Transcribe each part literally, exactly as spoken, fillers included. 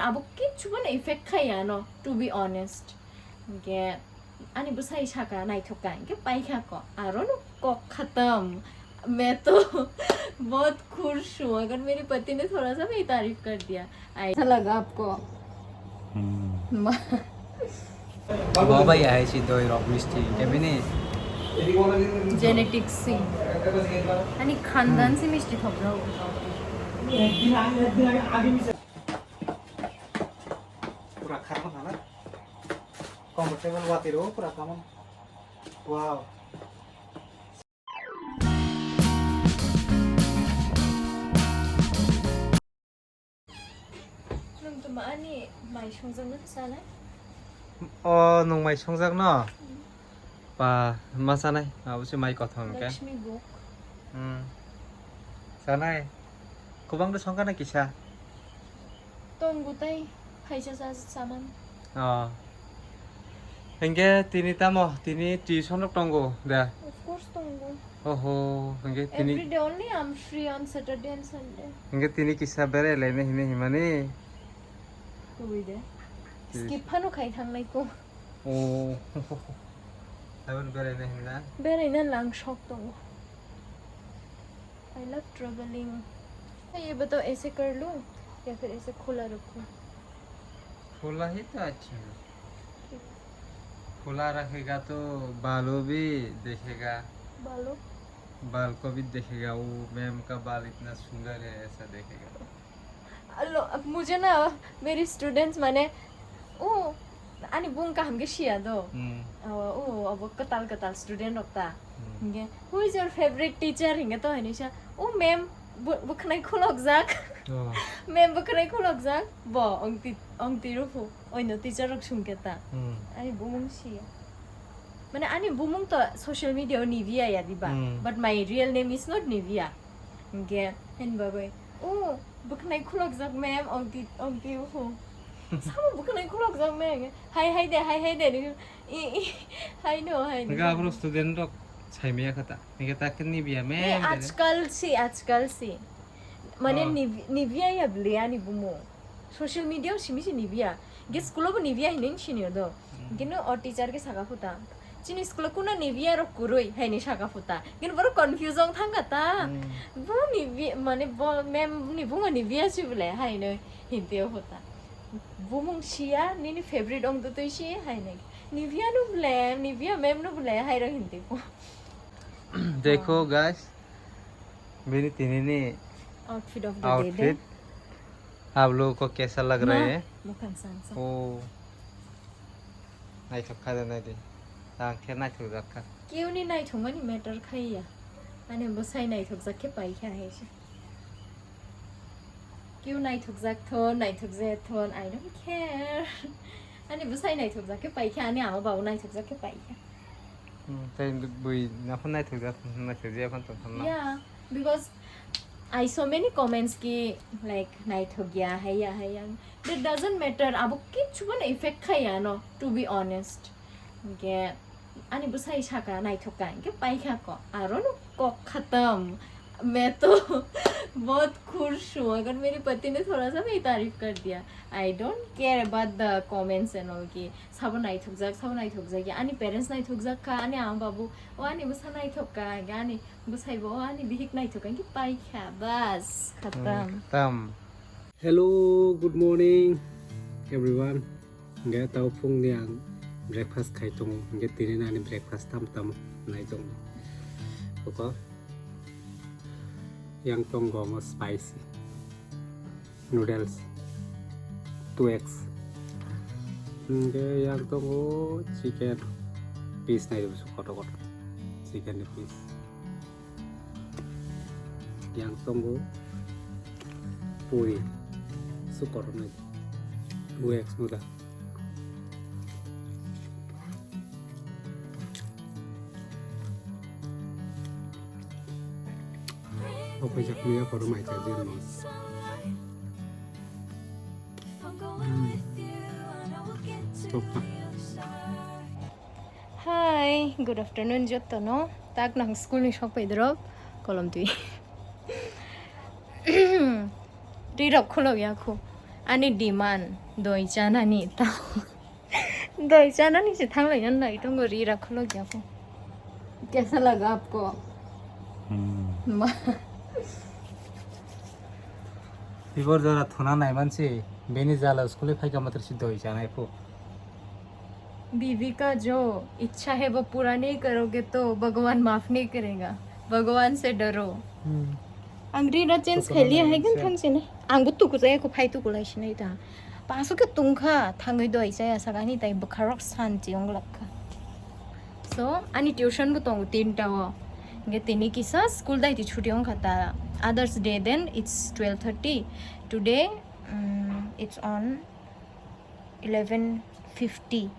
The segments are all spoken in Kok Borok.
Abo kichu bono effect khaiya no, to be honest. Hingke ani bwsai saka naithok ka, hingke paikha ko, aro no kok khatam. मैं तो बहुत खुश हूँ, अगर मेरे पति ने थोड़ा सा भी तारीफ कर दिया। अच्छा लगा आपको? Hmm. Babai ahai si doi rok misti, kebini? Genetics si. Ani khandan si misti thok rok. Pura kharma thana. Comfortable wati ro pura kaman. Wow. Nwng tuma ani mai songjakno chanai? O, nwng mai songjakno? Hmm. Ba, ma chanai, abo se mai kothom hwnkhe. Lakshmi buk. Hmm. Chanai. Kwbangno songkha na kisa? Tongo tai, phaisa cha chamani. Oh. Hingke tini tamo, tini tuition rok tongo da? Of course tongo. Oho, hingke tini every day only I'm free on Saturday and Sunday. Hingke tini kisa berai laina hini himani? Twi de. Twi. Skip phano khai thangnai ko. Oh. Aboni beraina hinna? Beraina lang sok tongo. I love traveling. ये बताओ, ऐसे कर लूं या फिर ऐसे खुला रखूं? खुला ही तो अच्छा है। ठीक। खुला रखेगा तो बालों भी देखेगा। बालों? बाल को भी देखेगा, वो मैम का बाल इतना सुंदर है, ऐसा देखेगा। Alo, मुझे ना मेरी स्टूडेंट्स माने, ओ, ani bung kaham khe siya do. Hmm. O, o, abo kwtal kwtal student rok ta. Hmm. Hingke, "Who is your favorite teacher?" hingke to hinwi sa, "O ma'am, bo, bo khwnai khulokjak." Oh. Ma'am bo khwnai khulokjak. Bo, ong ti, ong ti ruphu. Oino teacher rok sungke ta. Hmm. Ani bumung siya. Mane ani bumung to social media o Nivia ya diba. Hmm. But my real name is not Nivia. Hingke, hen bagwi, "O, bo khwnai khulokjak ma'am," ong ti, ong ti ruphu. Samo bo khwnai khulokjak ma'am. Hai, hai de, hai, hai de. I, i, hai no, hai no. Hingke abro student rok saimaya kha ta. Hingke ta khe Nivia ma'am. Ajkal si, ajkal si. Mane Oh. Niv-, Nivia ya bwle ani bumung. Social media o simi si Nivia. Ge school o bo Nivia hinwi sini do. Hmm. Gino o teacher ke saka phuta. Chini school o kuna Nivia rok kwrwi haini saka phuta. Gino borok confuse wng thangka ta. Hmm. Bo Nivia, mane bo ma'am ni bungo Nivia si bwle haino hinti o phuta. Bumung siya, nini favorite ong tutui si haino. Nivia no bwle, Nivia ma'am no bwle hairo hinti po. देखो guys, मेरी तिनी ने Outfit of the day de. Outfit आप लोगों को कैसा लग रहा है? Mukhang sansa. Oh. Naithok kha de nai di. Ang khe naithok jak kha. Keuni naithokmani matter khaiya. Ani bwsai naithokjak khe paikha hai se. Keu naithokjak thon, naithokjak thon, I don't care. Ani bwsai naithokjak khe paikha, ani ama babu naithokjak khe paikha. Hmm, tei bui naphano naithokjak, naithokjak phano tongthokno. Yeah, because I saw many comments ki, like, naithokya, haiya, haiya. That doesn't matter, abo kichu bono effect khaiya no, to be honest. Hingke ani bwsai saka naithok ka, hingke paikha ko, aro no kok khatam. मैं तो बहुत खुश हूँ, अगर मेरे पति ने थोड़ा सा भी तारीफ कर दिया। I don't care about the comments and all ki. Sabo naithokjak, sabo naithokjak ya. Ani parents naithokjak kha, ani ama babu, o ani bwsa naithok kha, ani bwsai bo, o ani bihik naithok kha, hingke paikha, bas, khatam. Hmm, khatam. Hello, good morning, everyone. Hingke tao phungni ang breakfast khai tongo, hingke tini ani breakfast tam tam nai tongo. Oko yang tongo omo spicy noodles two X. Hingke yang tongo chicken piece nai kotor kotor chicken ni piece. Yang tongo puri, sukor nai two X muda. Opai jak miya kotor mai cha jin mo. Hmm. Topha. Hi, good afternoon jotto no. Tak nang school ni sok pai drop kolom twi. Twi rok khulok ya khu. Ani demand doi chanani tamo. Doi chanani se thanglai nang nai tongo ri rakhulo gyako. Kaisa laga apko? Hmm. Ma. Tibor jora thuna nai mansi beni jala school phaika matri si doi chanai phu. बीविका जो इच्छा है वो पूरा नहीं करोगे तो भगवान माफ नहीं करेगा, भगवान से डरो। Hmm. Ang ri na change khai liya hai gan thang sini. Ang bu tuku jaya ko phai tuku lai sinai ta. Paso ke tungkha thangwi doi jaya sagani tai bwkharok santi ong lakha. So ani tuition bo tongo tinta o. Ge tini kisa school dai ti chuti ong khata. Others day then it's twelve thirty. Today, um, it's on eleven fifty.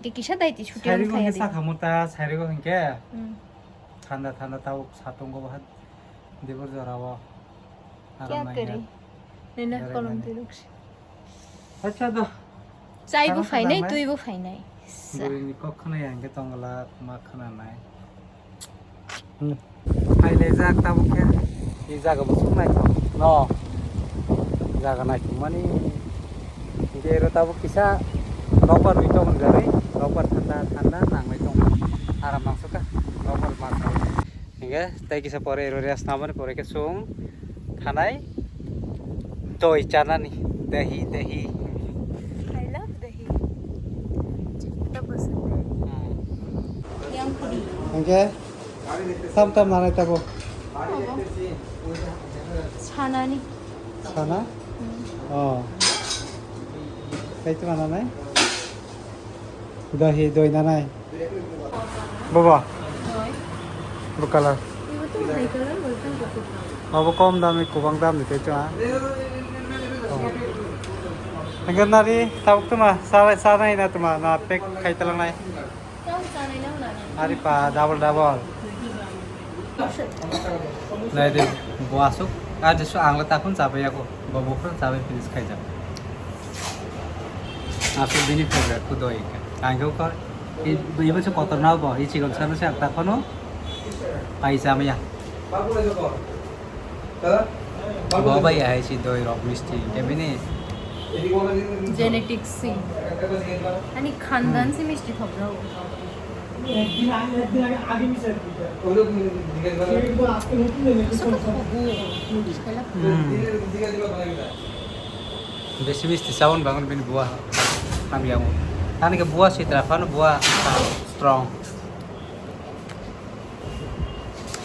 Ke kisa dai ti chuti ong thaya di. Sairi go hingke thanda thanda tau satung go bahai dibor jora o. Kya kare? Nene kolom ti rukse. Acha do. Chai bo phainai, tui bo phainai. Buri ni kok khna yang ke tongla ma khna nai. Hai le jak tabuk khe. I jaga bo suk naithok. No. Jaga naithok mani. Hingke ero tabuk kisa nokbar rwi tongmani jagwi. Nokbar thanda thanda nangwi tong. Aram nangsuka. Nokbar masa. Hingke tei kisa pore ero rest namani pore khe sung thanai. Doi chanani. Dahi, dahi. I love dahi. Chikta pasand hai. Yang puri. Hingke tam tam nanai tabo. Sanani. Sana? Hmm. Oh. Kaitu nanai? Dahi, doi nanai. Bobo. Oi. Bo color. Ibo to nai color, welcome to food. Abo kom dami, kubang dami tei chwa. Oh. Hingke nari tabuk tuma, sa, sa nai na tuma, na pack khai talang nai. Chao chanai nang nani. Ari pa, double, double. Nai de, bo asuk, ah, jesu ang le takhun chabai ako, bo bukhro chabai finish khai jak. Asuk bini favorite ku doi ka. Ang khe ukor, i, ibo se kotor na bo, i chikon sano se ang takhono, pai chamaya. Bo bai hai si doi rok misti, ke bini. Genetics si. Ani khandan si misti thok rao. Asuk ko thogo. Hmm. Besi misti saun bangun bini buah. Kami yang. Ani ke buah si terapano buah strong.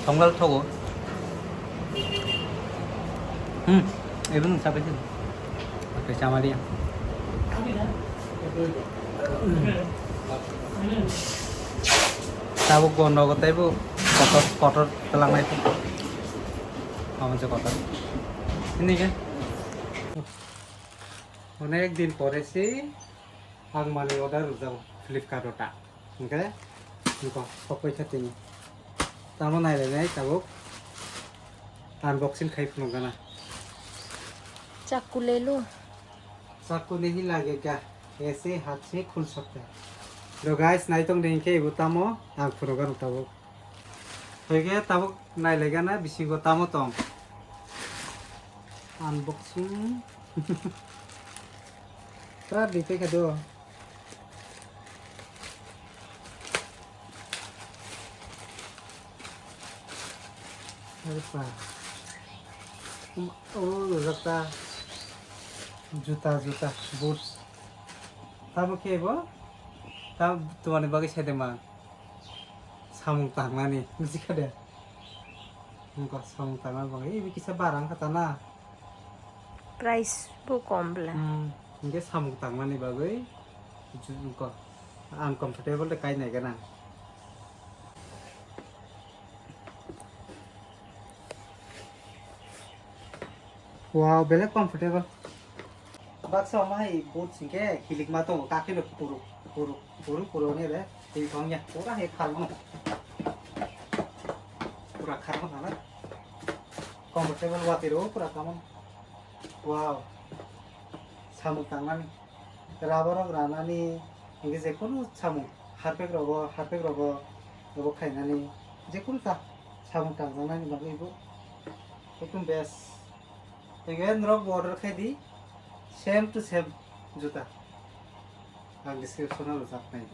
Thonglal thogo. Hmm, ebong sabai sini. Pakai sama dia. Tabuk gono ko taibo kotor kotor telang nai. Kamu cek kotor. Ini kan. Onek din pore si ang mani order rujak Flipkart o ta. Hingke, hingko, sokoi khe tini. Tamo nailainai tabuk. Unboxing khai phunuk gana. Chaku le lo. Chaku nahi lagega. Aise haath se khul sakta hai. Do guys, nai tong de hingke ibo tamo ang phunuk gana tabuk. Hingke tabuk nailai gana bisingo tamo tong. Unboxing. Pura dikhe khe do. Are pa. Um, oh, rojak ta. Juta, juta, boots. Tamo khe bo? Tam, tomani bagwi sai de ma. Samung tangnani, buji kha de? Wngkha samung tangna bagwi, ibi kisa barang kha ta na? Price bo kom bla. Hmm, hingke samung tangmani bagwi, ju-, wngkha, uncomfortable de kai nai gana. Wow, belai comfortable. Baksa omo hai boot singke hilikma tongo, kakhe no kuru, kuru, kuru, kuru ni re, twi thong ya, pura hai kharmo. Pura kharmo thana. Comfortable watwi ro pura kamo. Wow. Samung tangnani. Rubber rok ranani, hingke jekunu samung, harpek rogo, harpek rogo, rogo khainani, jekunu ta samung tangjaknani bagwi bo ekdom best. Hingke norok bo order khai di, Same to same juta. Ang description o rwjak nai.